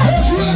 That's right.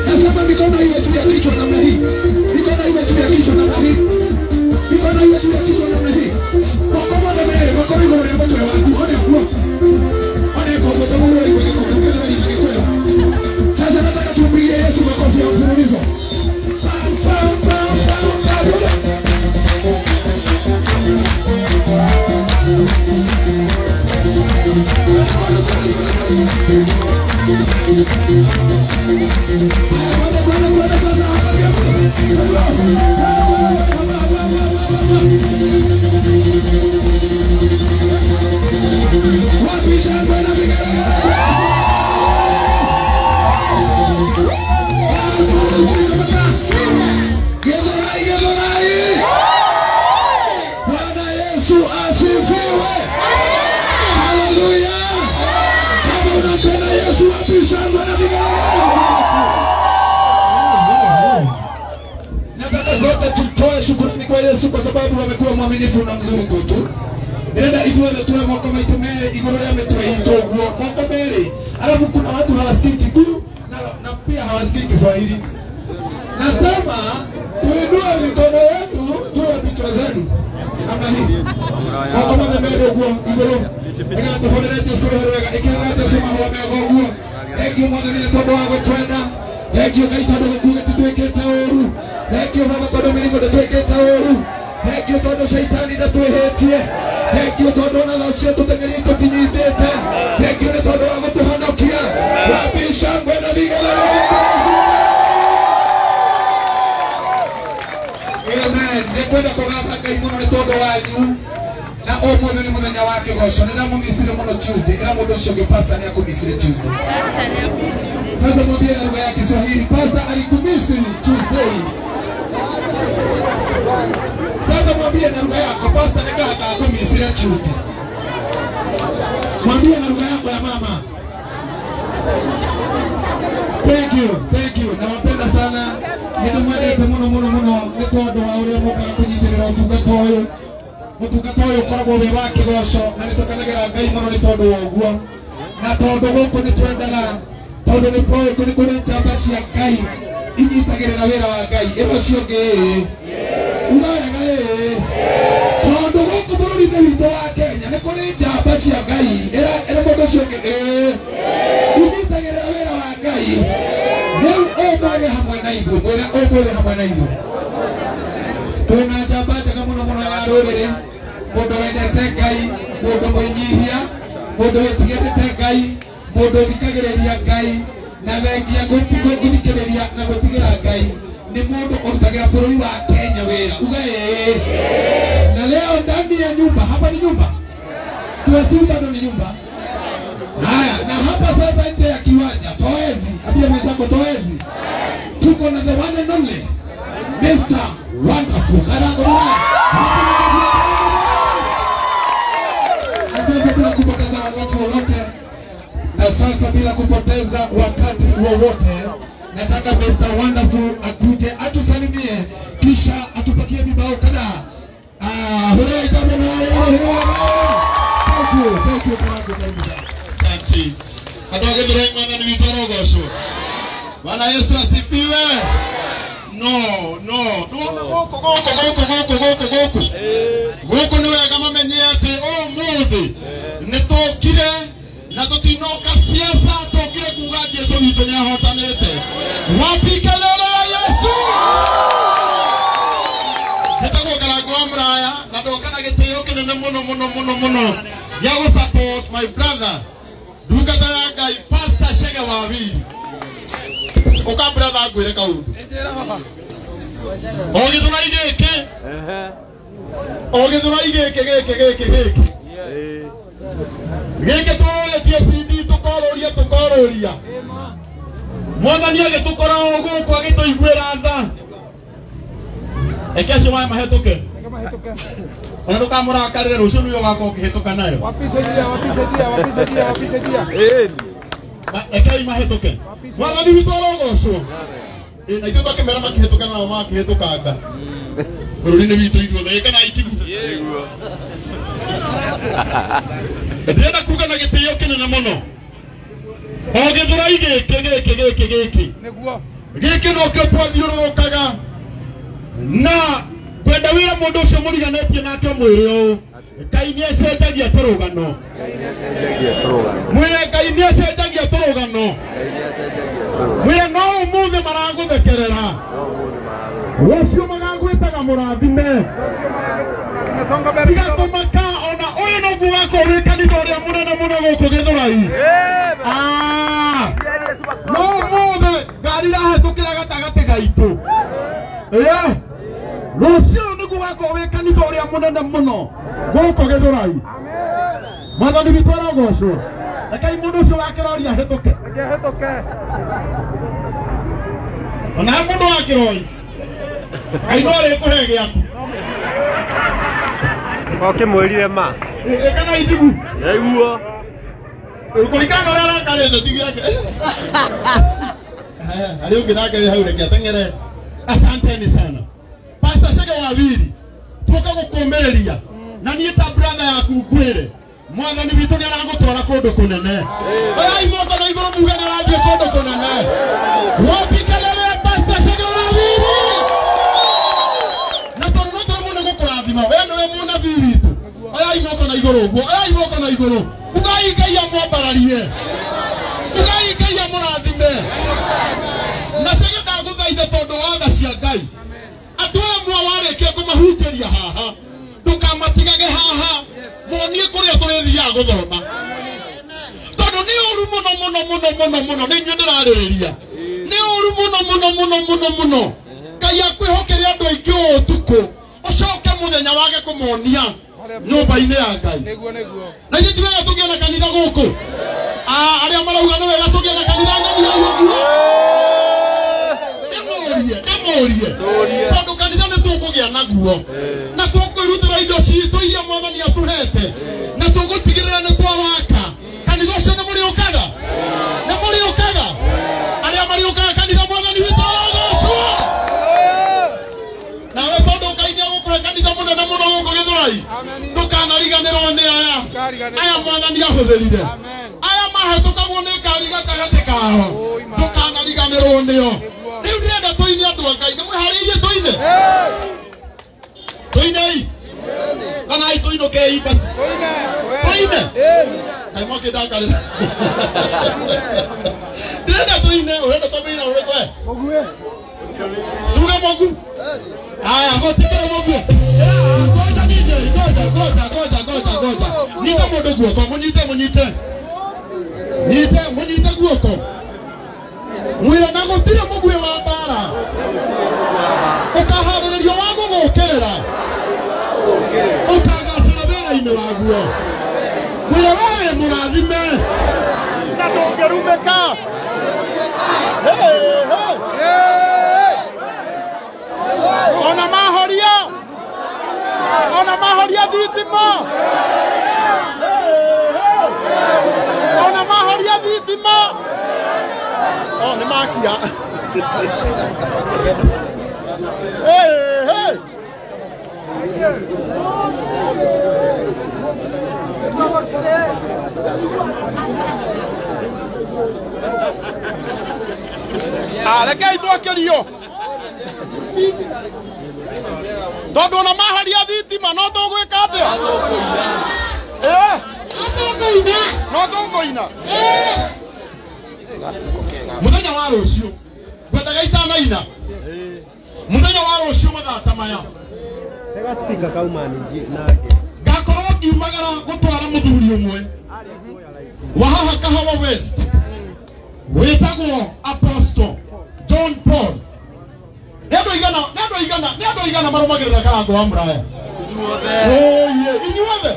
Nasema mikono iwe juu ya kichwa namna hii. Mikono iwe juu ya kichwa namna hii. Mikono iwe juu ya kichwa namna hii. Mkono na mbele, mkono iko na mkono wangu. One kwa. One kwa kwa sababu wewe uko kwa kwa. Sasa nataka tumpigie Yesu makofi ya mfululizo. Pam pam pam pam pam. Bwana Yesu asifiwe. Haleluya. Kama unampenda Yesu, wapi shangwe na vigelegele? Nataka zote tutoe shukrani kwa Yesu kwa sababu amekuwa mwaminifu na mzuri kwetu. Nenda ithuothe tuwe moko maitũ merĩ igũrũ rĩa mĩtwe itũ ũguo moko merĩ. Alafu kuna watu hawasikii Kikuyu na pia hawasikii Kiswahili. Nasema tuinue mikono yetu juu ya vichwa zenu namna hii. Moko mothe merĩ ũguo igũrũ. Nĩgetha tũhũrĩre Jesũ wega, ĩkĩrĩra Jesũ mahũa mega ũguo. Thengiũ Mwathani nĩ tondũ wa gũtwenda. Thengiũ Ngai tondũ gĩkuũ gĩtitwĩkĩte ũũru. Thengiũ Baba tondũ mĩrimũ ndĩtwĩkĩte ũũru. Thengiũ tondũ caitani ndatwĩhĩtie. Thengiũ tondũ ona thaa cia tũteng'eria tũtinyitĩte. Thengiũ nĩ tondũ wa gũtũhonokia. Wapi shangwe na vigelegele. Amen. Nĩngwenda kũgatha Ngai mũno nĩ tondũ wanyu. Na ũmũthĩ nĩ mũthenya wa kĩgoco. Nĩ ndamũmicire mũno Tuesday. Ĩra mũndũ ũcio ũngĩ pastor nĩ akũmicire Tuesday. Sasa mwambie na lugha ya Kiswahili, pastor alikumisi Tuesday. Sasa mwambie na lugha yako, pastor nĩkaka akumisire Tuesday. Mwambie na lugha yako ya mama. Thank you, thank you. Nawapenda sana. Nĩndĩmwendete mũno mũno mũno nĩ tondũ wa ũrĩa mũkaga kũnyitĩrĩra ũtungata ũyũ. Ũtungata ũyũ ũkoragwo wĩ wa kĩgoco na nĩtũkenagĩra Ngai mũno nĩ tondũ wa ũguo. Na tondũ gũkũ nĩtwendaga, tondũ nĩ tũĩ kũrĩ kũrĩ njamba cia Ngai inyitagĩrĩra wĩra wa Ngai. Ĩra ũcio ũngĩ ĩĩ. Uga wega ĩĩ. Tondũ gũkũ bũrũri-inĩ witũ wa Kenya nĩ kũrĩ njamba cia Ngai. Ĩra mũndũ ũcio ũngĩ ĩĩ. Inyitagĩrĩra wĩra wa Ngai. Rĩu ũmũthĩ hamwe na ithuĩ, mwĩre ũmũthĩ hamwe na ithuĩ. Twĩna njamba njega mũno mũno ya rũrĩrĩ, mũndũ wendete Ngai, mũndũ mwĩnyihia, mũndũ wĩtigĩrĩte Ngai, mũndũ ũthikagĩrĩria Ngai, na thengia gũthikĩrĩria na gwĩtigĩra Ngai nĩ mũndũ ũrutagĩra bũrũri wa Kenya wĩra. Uga ĩĩ. Na leo ndani ya nyumba, hapa ni nyumba. Tuwasiu bado ni nyumba. Haya, na hapa sasa nje ya kiwanja, toezi, ambia mwenzako toezi. Tuko na the one and only Mr. Wonderful Karango Muraya. Na sasa bila kupoteza wakati wowote, na sasa bila kupoteza wakati wowote, nataka Mr. Wonderful akuje atusalimie kisha atupatie Thank you, karibu sana. Asante. Andũ a Gĩthũrai mwathani witũ arogocwo. Bwana Yesu asifiwe. No, no. Gũkũ gũkũ gũkũ gũkũ gũkũ gũkũ. Gũkũ nĩ wega mamenye atĩ ũmũthĩ nĩ tũkire na tũtinoka siasa, tũkire kuga Jesu witũ nĩ ahotanĩte. Wapi kelele ya Yesu? Njĩtagwo Karango wa Mũraya na ndoka na gĩtĩo kĩnene mũno mũno mũno mũno gĩa gũ support my brother ndungata ya Ngai Pastor Chege Wawiri. Ũka brother ngwĩre kaũndũ. O Gĩthũrai gĩkĩ, o Gĩthũrai gĩkĩ gĩkĩ gĩkĩ gĩkĩ gĩkĩ tũrũrĩtie CD tũkorũria tũkorũria. Mwathani agĩtũkora o gũkũ agĩtũiguĩra tha. Reke acio maya mahĩtũke. Ona ndũkamũrakarĩre rũciũ nĩwe ũgakorwo ũkĩhĩtũka nayo. Rekei mahĩtũke. Mwathani witũ arogocwo. Na ithuĩ twakĩmera makĩhĩtũka nao makĩhĩtũkanga. Bũrũri-inĩ witũ ithuothe kana itigu. Ndĩrenda kuga na gĩtĩo kĩnene mũno. O Gĩthũrai gĩkĩ gĩkĩ gĩkĩ gĩkĩ gĩkĩ nokĩo twathiũrũrũkaga na kwenda wĩra mũndũ ũcio mũriganĩtie nake mwĩre ũũ Ngai nĩ acenjagia tũrũgano. Mwĩre Ngai nĩ acenjagia tũrũgano. Mwĩre no ũmũthĩ maragũthekerera, rũciũ magagwĩtaga mũrathime. Tiga kũmaka ona ũyũ noguo wakorwo wĩ kanitha ũrĩa mũnene mũno gũkũ Gĩthũrai. No ũmũthĩ ngari irahĩtũkĩra gatagatĩ gaitũ. Rũciũ nĩguo wakorwo wĩ kanitha ũrĩa mũnene mũno gũkũ Gĩthũrai. Mwathani witũ arogocwo. Rekei mũndũ ũcio wa kĩrori ahĩtũke. Ona mũndũ wa kĩrori Ngai no arĩkũhe gĩaku. Ũkĩmwĩrire ma. Kana itigu. Nĩguo. Kũringana na ũrĩa arakarĩte ti gĩake. Harĩ ũngĩ nake wĩ hau reke ateng'ere. Asanteni sana. Pastor Chege Wawiri, tũka gũkũmĩrĩria na niĩ ta brother yaku ngwĩre mwathani witũ nĩ aragũtwara kũndũ kũnene. Oyai moko na igũrũ muge nĩ arathiĩ kũndũ kũnene. Wapi kelele ya Pastor Chege Wawiri? Na tondũ no tũremwo nĩ gũkũrathima, we nĩwe mũnabii witũ. Oyai moko na igũrũ ũguo, oyai moko na igũrũ. Ugai Ngai amwambararie. Ugai Ngai amũrathime. Na Chege ndagũthaitha tondũ wa tha cia Ngai. Andũ aya mwawarĩkia kũmahunjĩria haha, ndũkamatigage haha, monie kũrĩa tũrĩthiaga gũthoma. Tondũ nĩ ũru mũno mũno mũno mũno mũno, nĩ inyuĩ ndĩrarĩrĩria. Nĩ ũru mũno mũno mũno mũno mũno. Ngai akwĩhokere andũ aingĩ ũũ ũtukũ, ũcoke mũthenya wage kũmonia nyũmba-inĩ ya Ngai. Na ithuĩ ti wega tũgĩe na kanitha gũkũ. Arĩa marauga nĩ wega tũgĩe na kanitha ng'ania ũguo. Ndĩmũrie tondũ kanitha nĩ tũkũgĩa naguo na tũkwĩrutĩra indo citũ iria mwathani atũhete na tũgũtigĩrĩra nĩ twawaka kanitha ũcio. Nĩ mũrĩũkaga, nĩ mũrĩũkaga, arĩa marĩũkaga kanitha mwathani witũ arogocwo. Nawe tondũ Ngai nĩ agũkũhe kanitha mũnene mũno gũkũ Gĩthũrai, ndũkanariganĩrwo nĩ aya aya mwathani ahũthĩrire, aya mahĩtũkagwo nĩ ngari gatagatĩ kao, ndũkanariganĩrwo nĩo. Rĩu ndĩrenda tũine andũ a Ngai, nĩ mwĩharĩirie tũine? Tũinei kana ai tũinũkei basi? Tũine. Kaĩ mwakĩndakarĩra? Ndĩrenda tũine. Ũrenda twambĩrĩrie na ũrĩkũ we? Tuge mogu. Haya, gũtikĩrĩ mogu. Ngoja DJ, ngoja, ngoja, ngoja, ngoja, ngoja. Nyita mũndũ guoko, mũnyite, mũnyite. Nyite, mũnyite guoko. Mwĩre na gũtirĩ mũguĩ wa mbara ũkaharĩrĩrio wa gũgũkĩrĩra ũkagacĩra wĩra-inĩ waguo. Mwĩre we wĩ mũrathime na ndũngĩrumĩka. Ona mahoria, ona mahoria thitima, ona mahoria thitima. Oh, nĩ makia. Hey, hey. Rekei twakerio tondu ona maharia thitima no tugwika atia no tũkũina muthenya wa rucio ngwendaga itanaina muthenya wa rucio mathaa ta maya ngakorwo ngiumagara gutwara muthuri umwe wa haha Kahawa West witagwo Apostle John Paul. Nĩ andũ aigana marũmagĩrĩra Karango wa Muraya? Inyuothe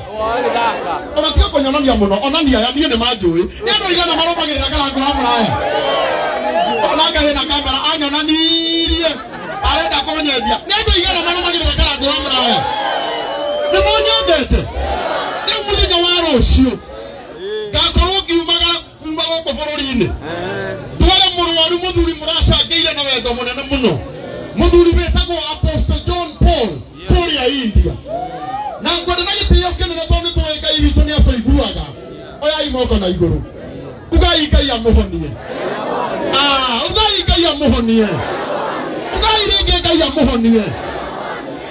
ona tiga kũnyonania mũno, onania ya niĩ nĩ manjũĩ. Nĩ andũ aigana marũmagĩrĩra Karango wa Muraya? Ona ngarĩ na kamera anyonanirie arenda kũnyendia. Nĩ andũ aigana marũmagĩrĩra Karango wa Muraya? Nĩ manyendete? Rĩu mũthenya wa rũciũ ngakorwo ngiumagara kuma gũkũ bũrũri-inĩ ndware mũrwaru mũthuri mũracangĩire na wendo mũnene mũno, mũthuri wĩtagwo Apostle John Paul kũrĩa India. Na ngwenda na gĩtĩo kĩnene tondũ nĩ tũĩ Ngai witũ nĩ atũiguaga. Oyai moko na igũrũ, ugai Ngai amũhonie. Ugai Ngai amũhonie, ugai rĩngĩ Ngai amũhonie.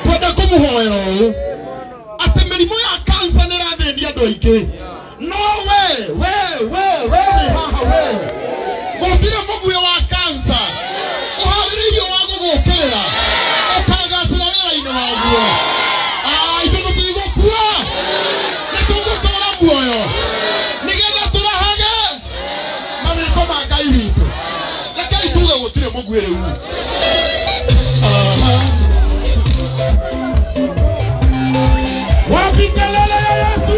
Twenda kũmũhoera ũũ atĩ mĩrimũ ya kansa nĩ ĩrathĩnia andũ aingĩ. No we we we we wĩ haha we, gũtirĩ mũguĩ wa kansa ũharĩrĩirio wa gũgũkĩrĩra ũkagacĩra wĩra-inĩ waguo. Ithuĩ tũtigũkua, nĩ tũgũtũra muoyo nĩgetha tũrahage mawĩko ma Ngai witũ. Rekei tuge gũtirĩ mũguĩ rĩu. Wapi kelele ya Yesu?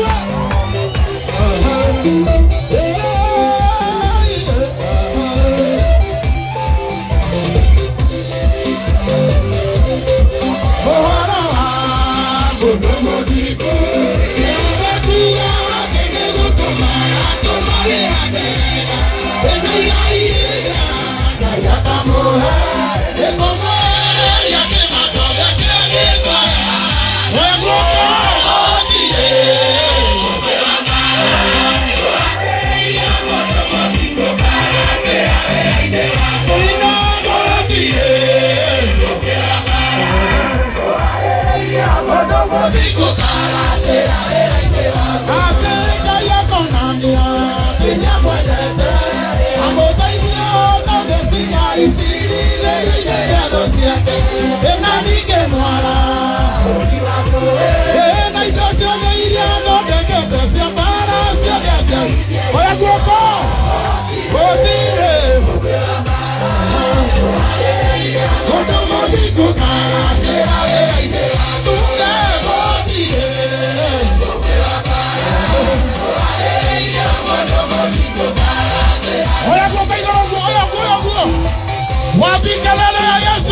Wapi kelele ya Yesu?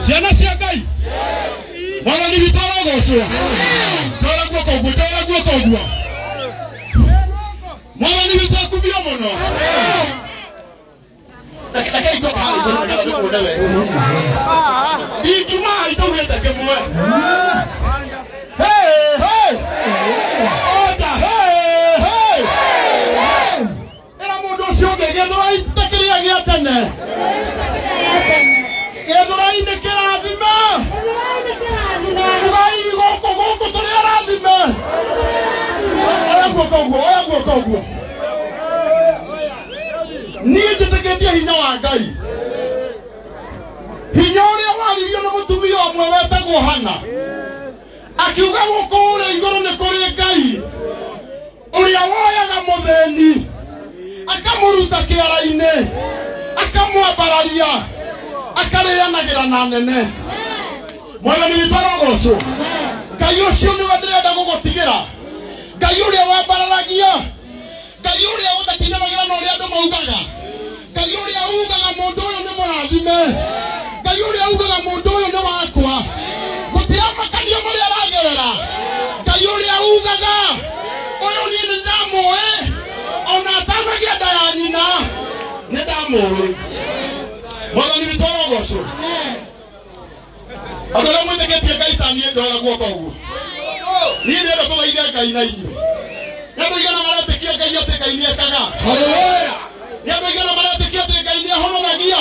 Ciana cia Ngai Mwathani witũ arogocwo. Tora guoko ũguo, tora guoko ũguo. Mwathani witũ akumio mũno. Reke itũ harĩ igũrũ nĩgetha tũkuone wega. Ingiuma itaugĩte kĩmwe. Hey, hey. Oda, hey, hey. Ĩra mũndũ ũcio ũngĩ gĩthũrai ta kĩrĩa gĩa tene. Gĩthũrai nĩ kĩrathime. Ugai gũkũ gũkũ tũrĩ arathime. Oya guoko ũguo, oya guoko ũguo. Niĩ njĩtĩkĩtie hinya wa Ngai. aririo nĩ mũtumia ũmwe wetagwo Hana akiuga gũkũ ũrĩa igũrũ nĩ kũrĩ Ngai ũrĩa woyaga mũthĩni akamũruta kĩara-inĩ akamwambararia akarĩanagĩra na nene. Mwathani witũ arogocwo. Ngai ũcio nĩwe ndĩrenda gũgũtigĩra, Ngai ũrĩa wambararagia, Ngai ũrĩa ũtatindanagĩra na ũrĩa andũ maugaga, Ngai ũrĩa ugaga mũndũ ũyũ nĩ mũrathime, Ngai ũrĩa ugaga mũndũ ũyũ nĩ wakwa, gũtiramakanio marĩa aragerera, Ngai ũrĩa ugaga ũyũ niĩ nĩ ndamũĩ ona atanagĩa nda ya nyina nĩ ndamũĩ. Mwathani witũ arogocwo. Andũ arĩa mwĩtĩkĩtie Ngai ta niĩ ndoya guoko ũguo, niĩ ndĩrenda tũthaithe Ngai na inyuĩ. Nĩ andũ aigana maretĩkia Ngai atĩ Ngai nĩekaga? Hallelujah. Nĩ andũ aigana maretĩkia atĩ Ngai nĩahononagia?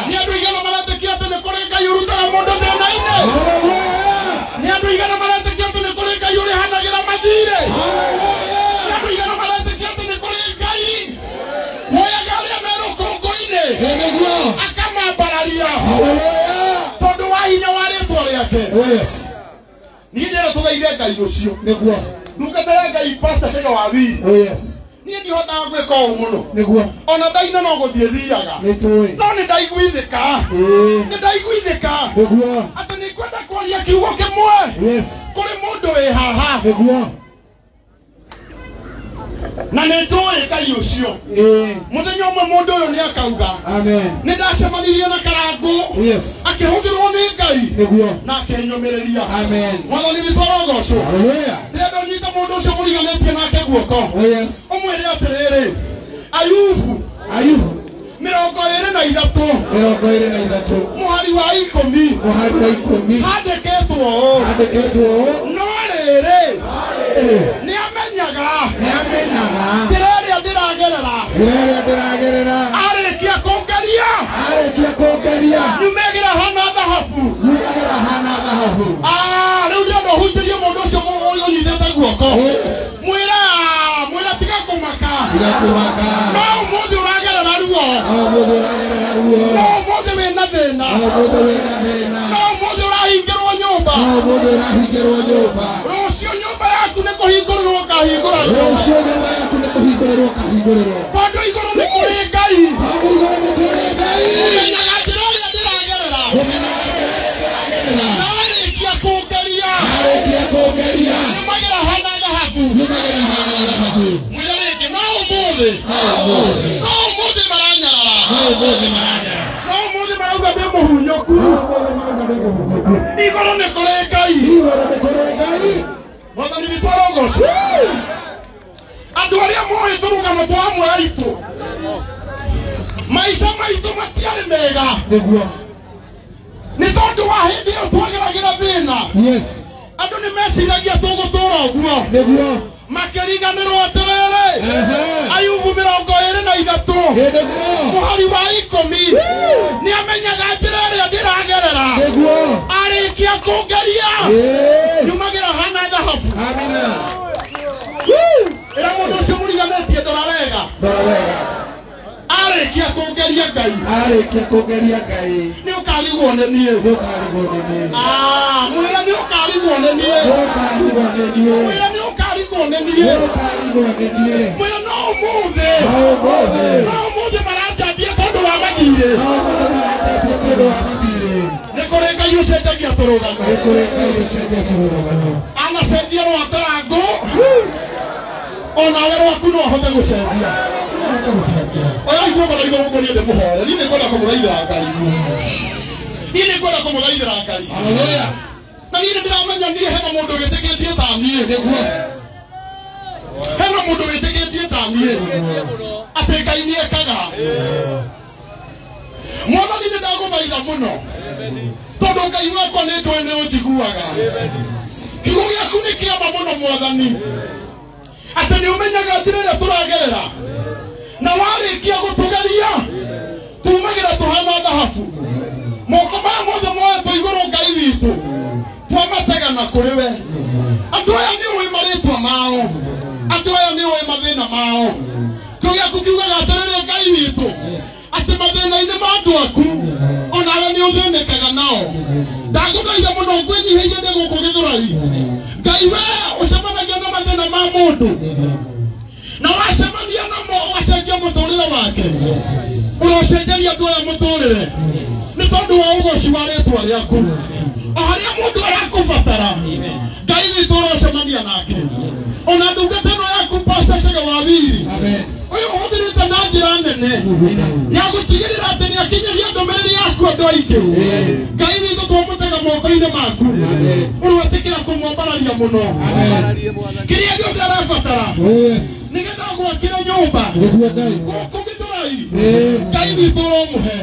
Nĩ andũ aigana maretĩkia atĩ nĩ kũrĩ Ngai ũrutaga mũndũ thĩna-inĩ? Hallelujah. Nĩ andũ aigana maretĩkia atĩ nĩ kũrĩ Ngai ũrĩhanagĩra mathirĩ? Hallelujah. Nĩ andũ aigana maretĩkia atĩ nĩ kũrĩ Ngai woyaga arĩa me rũkũngũ-inĩ Nĩguo. akamambararia Hallelujah. tondũ wa hinya wa rĩtwa rĩake? Oh yes. Niĩ ndĩrenda tũthaithe Ngai ũcio. Nĩguo. Ndungata ya Ngai Pastor Chege wa Wili, Oh yes. niĩ ndihotaga gwĩka ũũ mũno, Nĩguo. ona ndaina no gũthiĩ thiaga, Nĩtũĩ. no nĩ ndaiguithĩka, Ĩĩ. nĩ ndaiguithĩka Nĩguo. atĩ nĩ ngwenda kwaria kiugo kĩmwe Yes. kũrĩ mũndũ wĩ haha, Nĩguo. na nĩ njũĩ Ngai ũcio. Ĩĩ. Mũthenya ũmwe mũndũ ũyũ nĩ akauga Amen. nĩ ndacemanirie na Karangũ Yes. akĩhũthĩrwo nĩ Ngai Nĩguo. na akĩnyũmĩrĩria. Amen. Mwathani witũ arogocwo. Hallelujah. Ndĩrenda ũnyite mũndũ ũcio mũriganĩtie nake guoko, Oh yes. ũmwĩre atĩrĩrĩ, Ayubu Ayubu 23 23 mũhari wa 10 mũhari wa 10 handĩkĩtwo ũũ, handĩkĩtwo ũũ. no rĩrĩ Ĩĩ. nĩamenyaga Nĩamenyaga njĩra ĩrĩa ndĩragerera, njĩra ĩrĩa ndĩragerera, arĩkia kũngeria arĩkia kũngeria nyumĩgĩra hana thahabu. nyumagĩra hana thahabu. Rĩu ndĩrenda ũhutĩrie mũndũ ũcio ũnyitĩte guoko, Yes. mwĩra mwĩra tiga kũmaka, Tiga kũmaka. no ũmũthĩ ũragerera ruo, No ũmũthĩ ũragerera ruo, no ũmũthĩ wĩna thĩna, no ũmũthĩ wĩna thĩna, no ũmũthĩ ũrahingĩrwo nyũmba, no ũmũthĩ ũrahingĩrwo nyũmba, rũciũ nyũmba yaku nĩ kũhingũrĩrwo ũkahingũra nyũmba, rũciũ nyũmba yaku nĩ kũhingũrĩrwo ũkahingũrĩrwo, tondũ igũrũ nĩ kũrĩ Ngai. Tondũ igũrũ nĩ kũrĩ Ngai. Ũmenyaga njĩra ĩrĩa ndĩragerera, Ũmenyaga njĩra ĩrĩa ndĩragerera, na arĩkia kũngeria arĩkia kũngeria nyumagĩra hana thahabu. nyumagĩra hana thahabu. Mwĩra rĩngĩ, no ũmũthĩ, No ũmũthĩ, no ũmũthĩ maranyarara, no ũmũthĩ maranyarara, no ũmũthĩ marauga ndĩ mũhunyũku, no ũmũthĩ marauga ndĩ mũhunyũku. Igũrũ nĩ kũrĩ Ngai. Igũrũ nĩ kũrĩ Ngai. Mwathani witũ arogocwo. Andũ arĩa moĩ tũrũgano twa amwe aitũ, maica maitũ matiarĩ mega Nĩguo. nĩ tondũ wa hĩndĩ ĩyo twageragĩra thĩna. Yes. Andũ nĩ meciragia tũgũtũra ũguo, Nĩguo. makĩriganĩrwo atĩrĩrĩ, Ehe. Ayubu 23 Nĩguo. mũhari wa 10 nĩamenyaga njĩra ĩrĩa ndĩragerera, Nĩguo. arĩkia kũngeria Ĩĩ. nyumagĩra hana thahabu. Amina. Ĩra mũndũ ũcio mũriganĩtie, ndora wega, Ndora wega. arĩkia kũngeria Ngai Arĩkia kũngeria Ngai nĩ ũkarigwo nĩ niĩ. nĩũkarigwo nĩ niĩ. Mwĩra nĩ ũkarigwo nĩ niĩ. Nĩũkarigwo nĩ niĩ. Mwĩra nĩ ũkarigwo nĩ niĩ. Nĩũkarigwo nĩ niĩ. Mwĩra no ũmũthĩ, No ũmũthĩ, no ũmũthĩ maranjambia tondũ wa mathirĩ. no ũmũthĩ maranjambia tondũ wa mathirĩ. Nĩ kũrĩ Ngai ũcenjagia tũrũgano. Nĩ kũrĩ Ngai ũcenjagia tũrũgano. Anacenjia rwa Karangũ, onawe rwaku no ahote gũcenjia. Oya guoko na igũrũ niĩ ndĩmũhoere. Niĩ nĩngwenda kũmũthaithĩra Ngai. Niĩ nĩngwenda kũmũthaithĩra Ngai. Hallelujah. Na niĩ nĩndĩramenya niĩ hena mũndũ wĩtĩkĩtie ta niĩ. Nĩguo. Hena mũndũ wĩtĩkĩtie ta niĩ atĩ Ngai nĩekaga. Mwathani nĩ ndagũthaitha mũno tondũ Ngai wakwa nĩ njũĩ nĩ ũnjiguaga. Kiugo gĩaku nĩ kĩama mũno Mwathani, atĩ nĩ ũmenyaga njĩra ĩrĩa tũragerera, na warĩkia gũtũgeria tumagĩra tũhana thahabu. Moko maya mothe moetwo igũrũ Ngai witũ twamatega na kũrĩ we. Andũ aya nĩ ũĩ marĩtwa mao, andũ aya nĩ ũĩ mathĩna mao. Kiugo gĩaku kiugaga atĩrĩrĩ Ngai witũ atĩ mathĩna-inĩ ma andũ aku onawe nĩ ũthĩnĩkaga nao. Ndagũthaitha mũno ngwĩnyihĩirie ndĩ gũkũ Gĩthũrai. Ngai we ũcemanagia na mathĩna ma mũndũ na wacemania namo ũgacenjia mũtũrĩre wake. Ũrocenjeria andũ aya mũtũrĩre nĩ tondũ wa ũgoci wa rĩtwa rĩaku. O harĩa mũndũ arakũbatara Ngai witũ ũrocemania nake. Ona ndungata ĩno yaku Pastor Chege wa Wiri ũyũ ũhũthĩrĩte na njĩra nene ya gũtigĩrĩra atĩ nĩ akinyagia ndũmĩrĩri yaku andũ aingĩ. Ngai witũ twamũtega moko-inĩ maku ũrwetĩkĩra kũmwambararia mũno kĩrĩa gĩothe arabatara nĩgetha gwakĩre nyũmba gũkũ Gĩthũrai. Ngai witũ ũromũhe.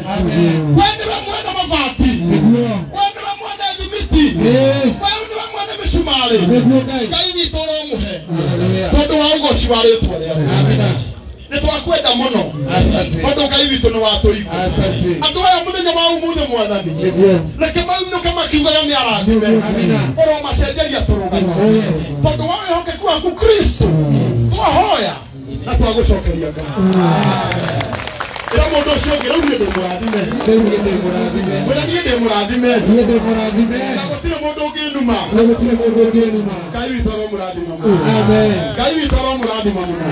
We nĩwe mwene mabati, we nĩwe mwene thimiti, we nĩwe mwene mĩcumarĩ. Ngai witũ ũromũhe tondũ wa ũgoci wa rĩtwa rĩaku. Nĩ twakwenda mũno tondũ Ngai witũ nĩ watũigua. Andũ aya mũthenya wa ũmũthĩ Mwathani reke mainũke makiugaga nĩ arathime. Ũromacenjeria tũrũgano tondũ wa wĩhokeku waku Kristo. Twahoya na twagũcokeria ngatho. Ĩra mũndũ ũcio ũngĩ rĩu niĩ ndĩ mũrathime. Mwĩra niĩ ndĩ mũrathime. Na gũtirĩ mũndũ ũngĩnuma. Ngai witũ aromũrathima mũno. Ngai witũ aromũrathima mũno.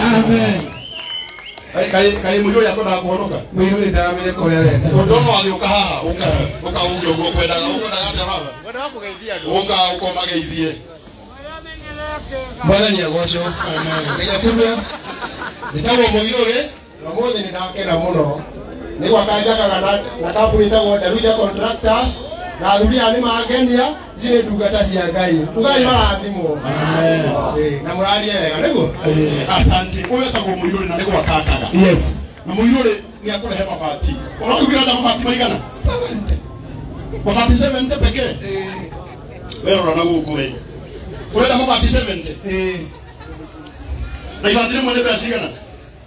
Kai mũirũ ũrĩa akwendaga kũhonoka? Mũirũ ũrĩa ndaramenya kũrĩa arenda. Tondũ no agĩũka haha, ũka uge ũguo ũkwendaga, ũkwendaga atĩa baba? Ũka ũka ũmageithie. Mwathani agocwo. Ngai njĩtagwo Mũirũrĩ na ũmũthĩ nĩ ndakena mũno. Nĩ gwaka njakaga na kambuni ĩtagwo Daruja Contractors na athuri aya nĩ mangenia, ici nĩ ndungata cia Ngai. Ugai marathimwo. Na mũrarie wega nĩguo? Asante. Ũyũ etagwo Mũirũrĩ na nĩ gwaka akaga. Yes. Na Mũirũrĩ nĩ akũrehe mabati. Ũraugire enda mabati maigana? 70. Mabati 70 pekee? We rora na gũkũ we. Ũrenda mabati 70? Na ibati rĩmwe nĩ mbeca cigana?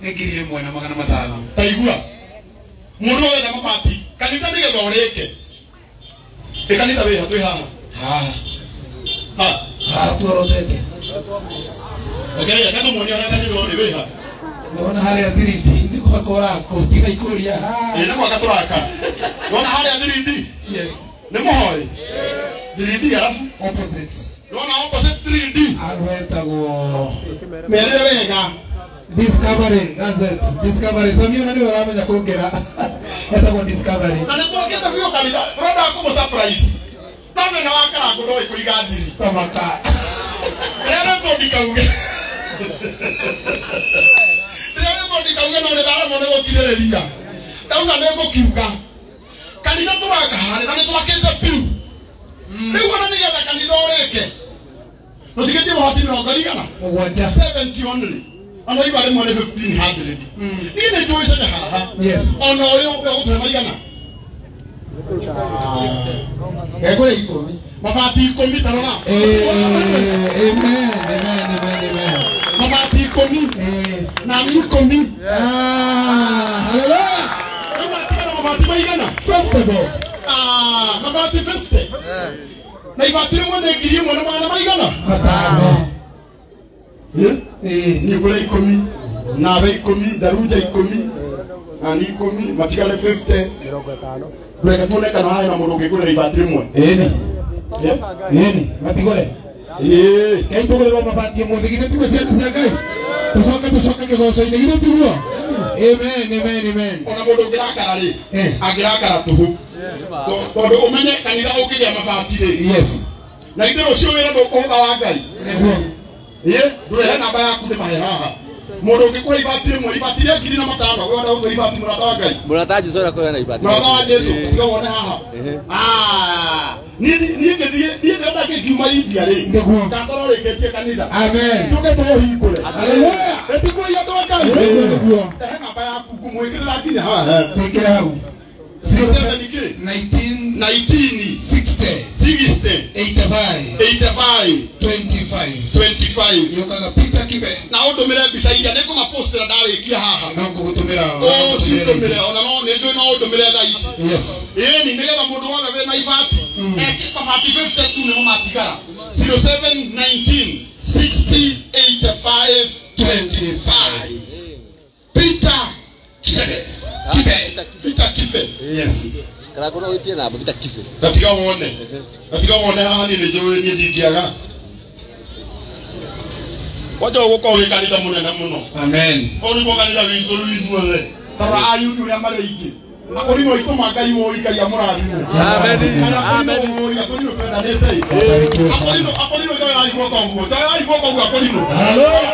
Nĩ 1500. Ta igua. Mũndũ ũrenda mabati kanitha nĩgetha ũrĩke. Ĩ kanitha wĩ ha? Twĩ haha. Haha. Ha. Haha tuorotete. Reke tũmuonie harĩa kanitha ũrĩ wĩ ha. Nĩwona harĩa 3D nĩ gwaka ũraka ũtiga ikũrũria haha. Ĩ nĩ gwaka tũraka. Nĩwona harĩa 3D? Yes. Nĩ mũhoi? 3D arabu? Opposite. Nĩwona opposite 3D? Agwetagwo Merĩre wega. Discovery, that's it. Discovery. Samiona nĩwe ũramenya kũngĩra. Etagwo Discovery. Na nĩ twakĩte biũ kanitha, tũrenda kũmũ surprise. No thĩna wa Karangũ ndoĩ kũiga thiri. Tamaka. Ndĩrerĩtwo ndikauge. Ndĩrerĩtwo ndikauge no nĩ ndaremwo nĩ gũkirĩrĩria. Ndauga nĩ ngũkiuga. Kanitha tũraka harĩ na nĩ twakĩte biũ. Rĩu ona nĩgetha kanitha ũrĩke. Tũtigĩtie mabati mĩrongo igana? Mũgwanja. 70 only. Ona igua rĩmwe nĩ 1500. Niĩ nĩ njũĩ Chege haha. Yes. Ona ũyũ ũgũtũhe maigana? Ngekũrĩa 10. Mabati 10 ta rora. Amen, amen, amen, amen. Mabati 10. Na ni 10. Hallelujah. Rĩu matigara mabati maigana? 50. Mabati 50. Na ibati rĩmwe nĩ 1500 maigana? 5. Niĩ ngũre 10, nawe 10, Daruja 10, na ni 10, matigare 50. Reke tuone kana haha hena mũndũ ũngĩngũrĩra ibati rĩmwe. Ĩni. Ĩni, matigũre. Ngai tũgũrĩrwo mabati ũmũthĩ githĩ tiguo ciana cia Ngai? Tũcoke tũcoke kĩgoco-inĩ githĩ tiguo? Amen, amen, amen. Ona mũndũ ũngĩrakara rĩ, angĩrakara tũhũ. Tondũ ũmenye kanitha ũngĩgĩa mabati rĩ. Yes. Na ithe rũciũ wĩra ndũkũhũtha wa Ngai. Nĩguo. Ndũrehe namba yaku ndĩmahe haha. Mũndũ ũngĩkũhe ibati rĩmwe, ibati rĩa 1500, we wenda gũkũhe ibati mũrata wa Ngai. Mũrata wa Jesũ ũrĩa na ibati. Mũrata wa Jesũ, tiga wone haha. Niĩ ngĩthiĩ, niĩ ndĩrenda ngĩkiuma India rĩ. Nĩguo. Ngakorwo rĩkĩtie kanitha. Amen. Tũke tũũhingũre. Hallelujah. Ĩtikũiya andũ a Ngai. Nĩguo, nĩguo. Ndehe namba yaku ngũmwĩkĩrĩra nginya haha. Mwĩkĩre hau. 07 19 19 60 60 85 85 25 25. Yokaga Peter Kibe. Na ũndũmĩre mbica iria nĩ ngũmapostĩra ndarĩkia haha. No ngũgũtũmĩra. Ũcindũmĩre ona no nĩ njũĩ no ũndũmĩre thaa ici. Yes. Ĩni nĩgetha mũndũ wothe wĩna ibati eke mabati 50 tu nĩmo matigara. 07 19 60 85 25. Peter Kibe. Kibe. Peter Kibe. Yes. Karangũ no wĩtie namba bita kibe. Gatiga wone. Gatiga wone haha niĩ nĩnjũĩ niĩ ndingĩaga. Kwanja ũgũkorwo wĩ kanitha mũnene mũno. Amen. Ũyũ nĩguo kanitha witũ rĩu ithuothe. Tarora ayuthi ũrĩa marĩ aingĩ. Akorino aitũ ma Ngai woi Ngai amũrathime. Amen. Amen. Akorino twendanĩte. Akorino akorino njoerai guoko ũguo. Njoerai guoko ũguo akorino.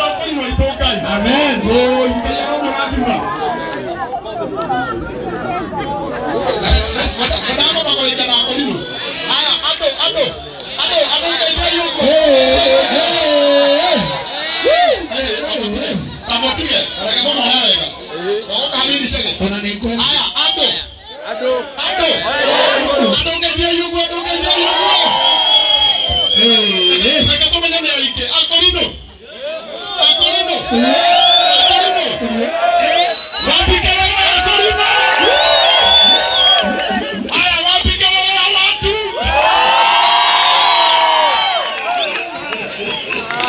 Akorino aitũ Ngai. Amen. Woi Ngai aramũrathima. Ndagomba kũrĩkia na akorino. Aya andũ andũ andũ andũ ngeithai ũguo. Kamũtige reke tũmone wega. Ogoka hanini cege. Ona nĩ ngwenda. Aya andũ Andũ. andũ andũ ngeithai ũguo andũ ngeithai ũguo. Reke tũmenye nĩ aingĩ. Akorino akorino akorino wapige wewe akorino. Aya wapige wewe watu.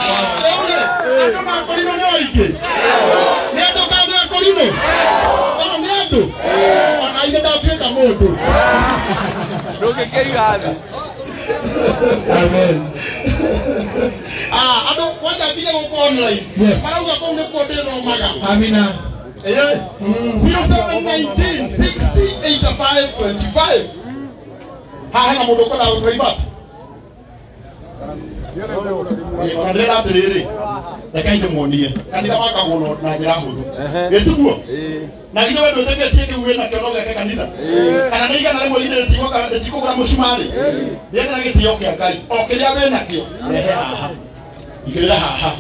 Andũ ma akorino nĩ aingĩ. Nĩ andũ kana nĩ akorino? Ona nĩ andũ. Ona ithe ndatuĩka mũndũ. Ndũngĩkĩiga thĩ. Amen. Ah, andũ kwanja nginya gũkũ online. Yes. Marauga kũu nĩkuo ndĩthomaga. Amina. 0719 60 85 25. Haha hena mũndũ ũkwenda gũtua ibati. Ona ndĩrenda atĩrĩrĩ, rekei ndĩmuonie kanitha wakagwo na njĩra hũthũ. Ĩtiguo? Na githĩ we ndwĩtĩkĩtie kĩu wĩnakĩo no gĩake kanitha? Kana nĩ igana rĩmwe githĩ rĩtikũgũra mũcumarĩ? Rĩethera gĩtĩo kĩa Ngai o kĩrĩa wĩnakĩo rehe haha, igĩrĩra haha.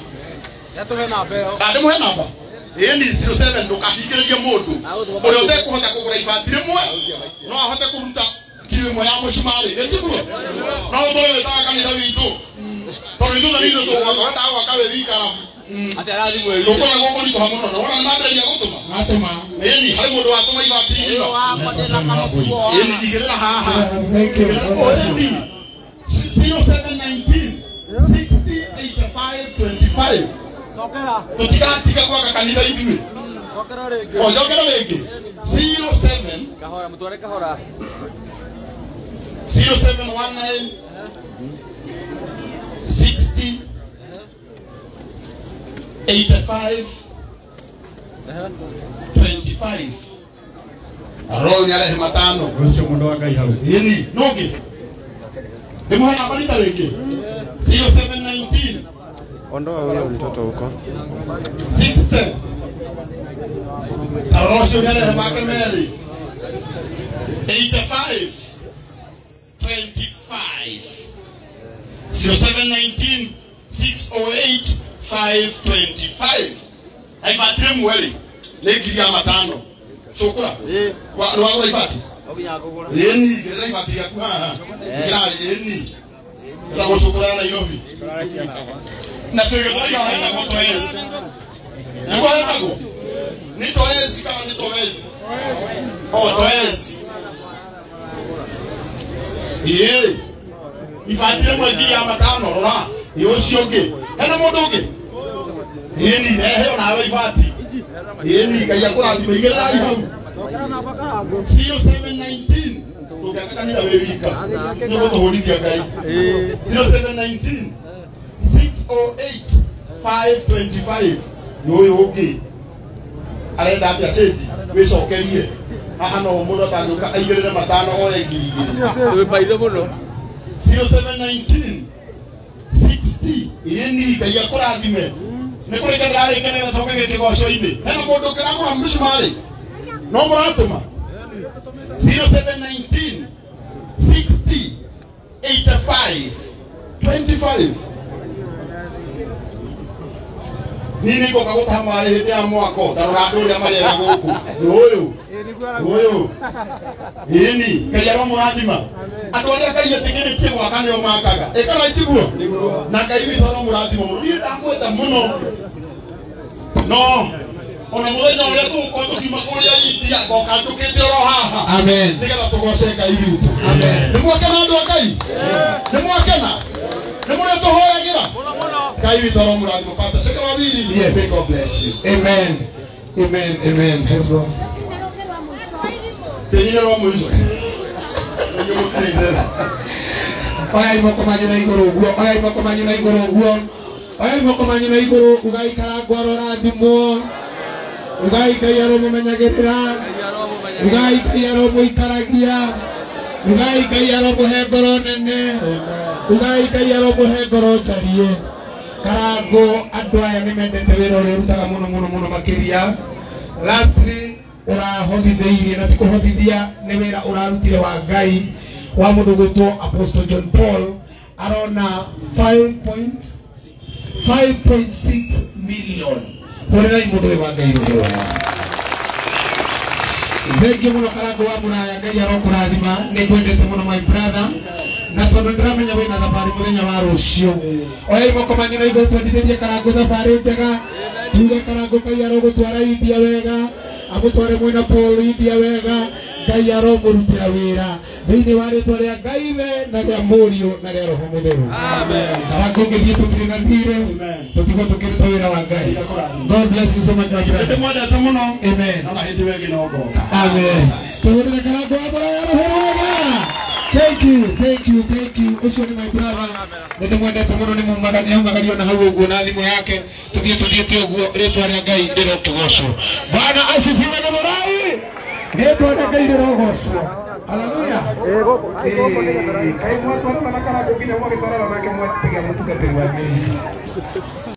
Yatũhe namba ĩyo. Na ndĩmũhe namba ĩĩ ni 07 ndũkahingĩrĩrie mũndũ ũrĩa ũtekũhota kũgũra ibati rĩmwe no ahote kũruta kiro ĩmwe ya mũcumarĩ. Ĩtiguo? No ũndũ ũyũ wĩtaga kanitha witũ tondũ ithuĩ na ithuĩ tũgwaka wendaga gwaka wĩ wika arabu Atĩ arathiĩ mweri. ndũkoragwo kũritũha mũno na wona nĩmambĩrĩria gũtũma. Atũma. Ĩni harĩ mũndũ watũma ibati ngima. Ĩni igĩrĩra haha. Thank you. God bless you. 0719 60 85 25. Cokera. Tũtigatiga gwaka kanitha ithuĩ. Cokera rĩngĩ. O njokera rĩngĩ 07 Kahora mũtware kahora. 0719 60 85 25. Aroro nĩ arehe matano. Ũcio mũndũ wa Ngai hau. Ĩni nũngĩ ndĩmũhe namba rita rĩngĩ 0719 Ondoa huyo mtoto huko. 60. Aroro ũcio nĩ arehe make merĩ 85 25. 0719 608 525. Na ibati rĩmwe rĩ nĩ ngiri ya matano. Cũkũra nĩwagũra ibati? Ĩni igĩrĩra ibati rĩaku haha. Ĩkĩra ĩni ĩtagwo cũkũra ya Nairobi. Na twĩgĩtũiga hetagwo toezi. Nĩguo hetagwo? Nĩ toezi kana nĩ toezi? O toezi. Ĩĩ ibati rĩmwe ngiri ya matano rora. Ĩ ũcio ũngĩ hena mũndũ ũngĩ? Ĩni rehe onawe ibati. Ĩni Ngai akũrathime igĩrĩrai hau. 0719 ndũngĩaka kanitha wĩ wika nĩ ũgũtũhũrithia Ngai. 0719 608 525 nĩ ũyũ ũngĩ arenda atĩa cĩnji wĩcokerie haha no mũndũ atangĩũka aigĩrĩre matano oye ngiri igĩrĩ. Wĩ maitho mũno. 0719 60 ĩni Ngai akũrathime. Nĩ kũrĩkia ndĩrarĩkia nĩgetha tũcoke gĩkĩgoco-inĩ. Hena mũndũ ũngĩragũra mĩcumarĩ no mũratũma? 0719 60 85 25. Niĩ nĩngũka gũtaha maĩ hĩndĩ ya mwako ta rora andũ ũrĩa marĩega gũkũ. Nĩ ũyũ ũyũ ĩni Ngai aromũrathima. Andũ arĩa Ngai etĩkĩrĩtie gwaka nĩo makaga. Ĩkana itiguo? Na Ngai witũ aromũrathima mũno. Niĩ ndamwenda mũno. No ona mũthenya ũrĩa tũgũkorwo tũkiuma kũrĩa India ngoka njũkĩte oro haha. Amen. Nĩgetha tũgoce Ngai witũ. Amen. Nĩ mwakena andũ a Ngai? Nĩ mwakena? Nĩ mũrĩa tũhoyagĩra? Ngai witũ aromũrathima. Pastor Cheke Wawiri. Yes. May God bless you. Amen. Amen. Amen. Hezo. Tĩnyire rwa mũico. Oyai moko manyu na igũrũ ũguo, oyai moko manyu na igũrũ ũguo, oyai moko manyu na igũrũ, ugai Karangũ arorathimwo, ugai Ngai aromũmenyagĩrĩra, ugai Ngai aromũikaragia, ugai Ngai aromũhe ngoro nene, ugai Ngai aromũhe ngoro njariĩ. Karangũ andũ aya nĩ mendete wĩra ũrĩa ũrutaga mũno mũno mũno makĩria. Lastly, ũrahotithĩirie na ti kũhotithia nĩ wĩra ũrarutire wa Ngai wa mũndũ gwĩtwo Apostle John Paul, arona 5.6 million. Hũrĩrai mũndũ ũyũ wa Ngai rũhĩ. Thengiũ mũno Karangũ wa Mũraya, Ngai arokũrathima, nĩ ngwendete mũno my brother, na tondũ ndĩramenya wĩna thabarĩ mũthenya wa rũciũ. Oyai moko manyu na igũrũ twendithĩrie Karangũ thabarĩ njega, tuge Karangũ Ngai arogũtwara India wega, amũtware mwĩna Paul India wega, Ngai aromũrutĩra wĩra thĩinĩ wa rĩtwa rĩa Ngai Ithe na rĩa Mũriũ na rĩa Roho Mũtheru. Karangũ ngĩthiĩ tũtirĩ na thirĩ, tũtigwo tũkĩruta wĩra wa Ngai. God bless you so much my brother. Ndĩmwendete mũno. Amen. Na hĩndĩ wengĩ no ngoka. Amen. Tũhũrĩre Karangũ wa Mũraya rũhĩ rwega. Thank you, thank you, thank you. Ũcio nĩ my brother. Nĩ ndĩmwendete mũno, nĩ mumaga nĩ aumagario na hau ũguo na thimũ yake. Tũthiĩ tũthiĩte ũguo, rĩtwa rĩa Ngai rĩrokĩgocwo. Bwana asifiwe na mũrai. Rĩtwa rĩa Ngai rĩrogocwo. Haleluya. Kaĩ mwatwarana na Karangũ nginya mwagĩtwarana nake mwatiga mũtungatĩri wa Ngai.